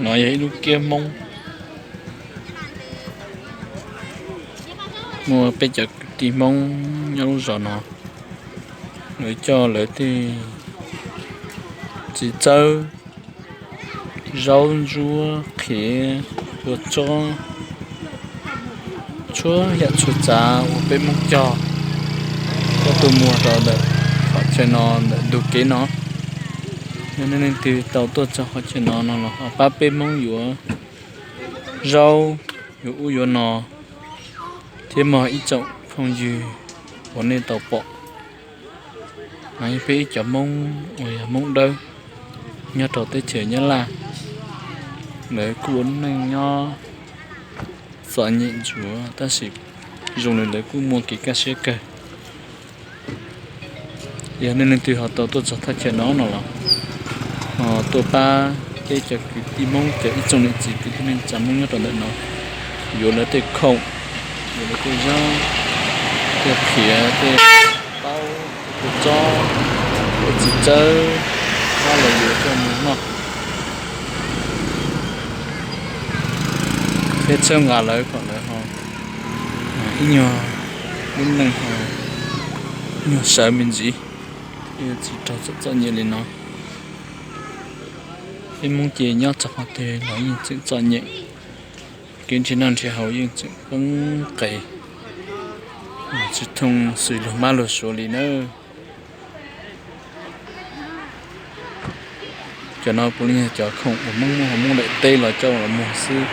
No yog ib lub kiab Hmoob. Muaj peb cov kwv tij Hmoob nyob lub zos no, lawv coj lawv tej txiv txawb, zaub ntsuab qhiav, kua txob, txhua yam txhua tsav uas peb Hmoob cog, coj tuaj muag rau ntawm qhov chaw no ntawm ntug kev no. Yog nej leej twg tau tuaj txog qhov chaw no no los ho pab peb Hmoob yuav zaub, yuav ub yuav no, thiab mog ib tsoom phooj ywg uas nej tau pom. No yog peb ib cov Hmoob uas yog Hmoob Dawb nyob rau teb chaws Nyab Laj. Lawv kuj ua lub neej nyob txom nyem ntsuav tab sis zoo li lawv kuj muaj kev kaj siab kawg. Yog nej leej twg ho tau tuaj txog thaj chaw no no los ho tuaj pab peb cov kwv tij Hmoob, cov ib tsoom niam txiv kwv tij neej tsa Hmoob nyob rau ntawm no, yuav lawv tej khoom, yuav lawv tej zaub, tej qhiav, tej taub, tej kua txob, tej txiv txawb, pab lawv yuav coj mus noj thiab txhawb nqa lawv kom lawv ho ib nyuag lub neej ho nyuag sawv me ntsis, thiaj tsis raug txom txom nyem li no. Peb Hmoob ces nyob txog qhov twg los yeej tseem txom nyem, kev nrhiav noj nrhiav haus yeej tseem poob qes, tsis thooj xws luag mab luag suav li nawb. Cov no puav leej yog cov khoom uas Hmoob muab Hmoob daim teb los coj los muag xwb.